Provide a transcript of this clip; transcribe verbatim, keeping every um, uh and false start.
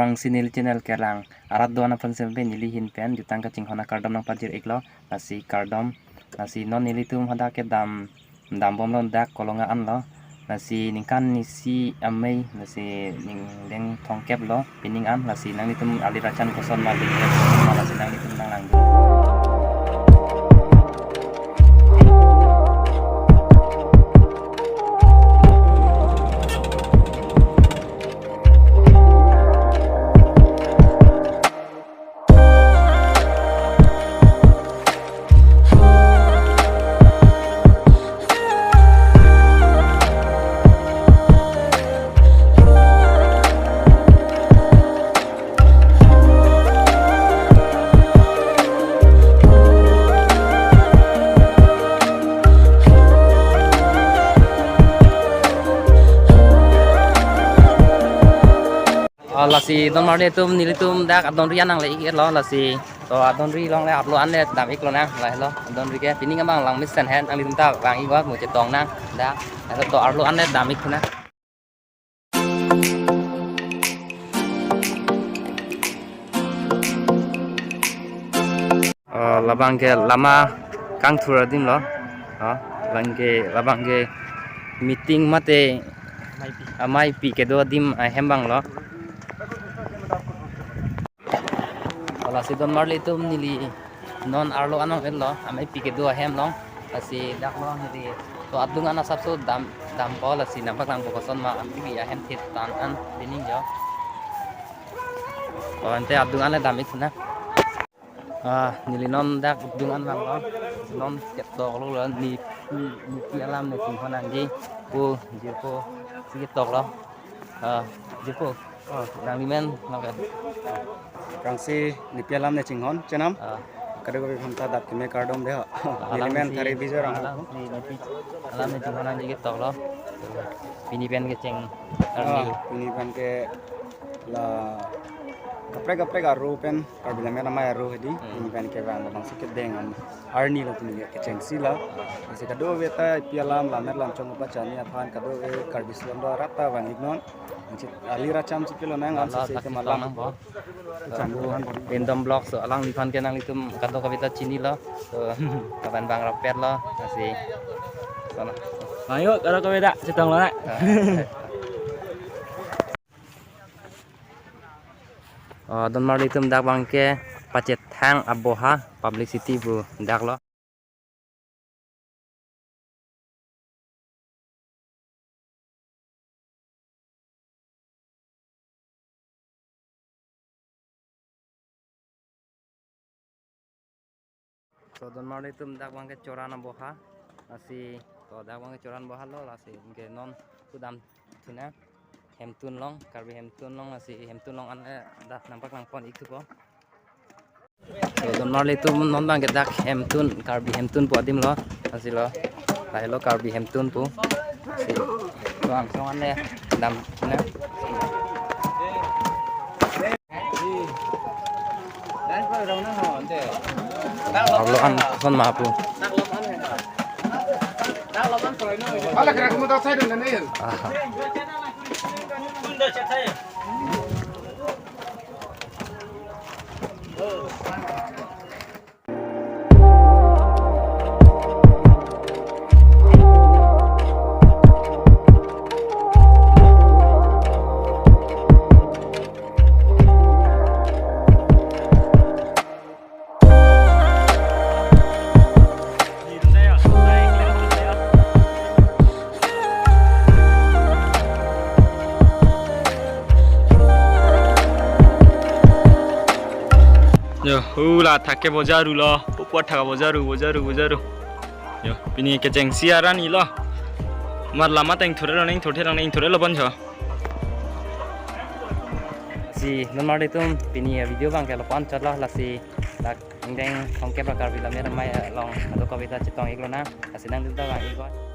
Lasi neli channel kelang arat do-an aphan seme neli ahin pen jutang kachinghon akardom nangpajir iklo, lasi kardom, lasi non nelitum hadak kedam dambomlo dak Kolonga anlo, lasi ningkan isi amei, lasi ningdeng thomkep lo pining an, lasi nanglitum alir achan koson ma, lasi nanglitum nanglangdun. Ah, lasi donmarli atum, nelitum dak adonri an nangle iklo, lasi to adonri along le arlo an le dam iklonang, lahelo adonri ke pining abang lang mesen hen, nanglitum ta vang ikwa mo chetong nang dak, lahelo to arlo an le dam iklonang. Ah, labang ke lama kangthur adim lo. Ah, labang ke, labang ke meeting mate amei pi kedo adim ahem abang lo. Lasi donmarli atum, neli non arlo an nangle lo, amei pi kedo ahem along. Lasi dak lo neli to adung an asapso dam, dampo, lasi nangpaklangpo koson ma amei pi ahem thit tan an pining jo. Ante adung an le dam iklonang. Ah, neli non dak adung an abang lo. Non ketok lo, lo ne, ne, nepi alam ne chinghon nangji pu jirpo si ketok lo. Ah, jirpo. Oh, nanglimen nangke. Kangsi nepi alam ne chinghon chenam. Ah. Kadokave aphan ta dak keme kardom dei ho. Ah, alam nelimen si, Thari Bijor alam ang. Si nepi alam ne chinghon nangji ketok lo. Pini pen kecheng arni. Ah, pini pen ke la kaprek kaprek aro pen, Karbi Lammet Amei aro hedi. Hmm. Pini pen kevang abang si kedeng an arni lo pini kechengsi la. Lasi kadokave ta nepi alam lammet lam chong pachani aphan kadokave Karbi Anglong do arat ta vang iknon. Ansi alir achan si kelonang, ansi si kemalam. Achan pu Rindom Vlogs, so alangliphan ke nanglitum kadokave ta chinilo. So, kaban bang rapet lo, lasi. Sana. Ayo, kadokave ta chetong lo na. Ah. Oh, donmarli atum, dak abang ke Pachethang Aboha publicity pu dak lo. So, donmarli atum, dak abang ke Choran Aboha, lasi, to dak abang ke Choran Aboha lo, lasi ke non kedam thu na. Hemtun along, Karbi hemtun along, lasi hemtun along an, eh, dak nangpaklangpon ik thupo. So, donmarli atum, non abang ke dak hemtun, Karbi hemtun pu adim lo, lasi lo, lahelo Karbi hemtun pu. Lasi, to angsong an le dam na. Arlo an koson ma pu. Aha. Yo, hula thak ke bojaru lo, pupo thak bojaru, bojaru, bojaru. Yo, pini kechengsi arni lo. Mar lama ta ingthure lo, ingthure lo, ingthure lo bonjo. Si, donmarli atum, pini video abang ke lapu-an chot lo, lasi dak ingdeng thomkep ra Karbi Lammet Amei along kadokave ta chetong ik lonang, lasi nanglitum ta vang ik.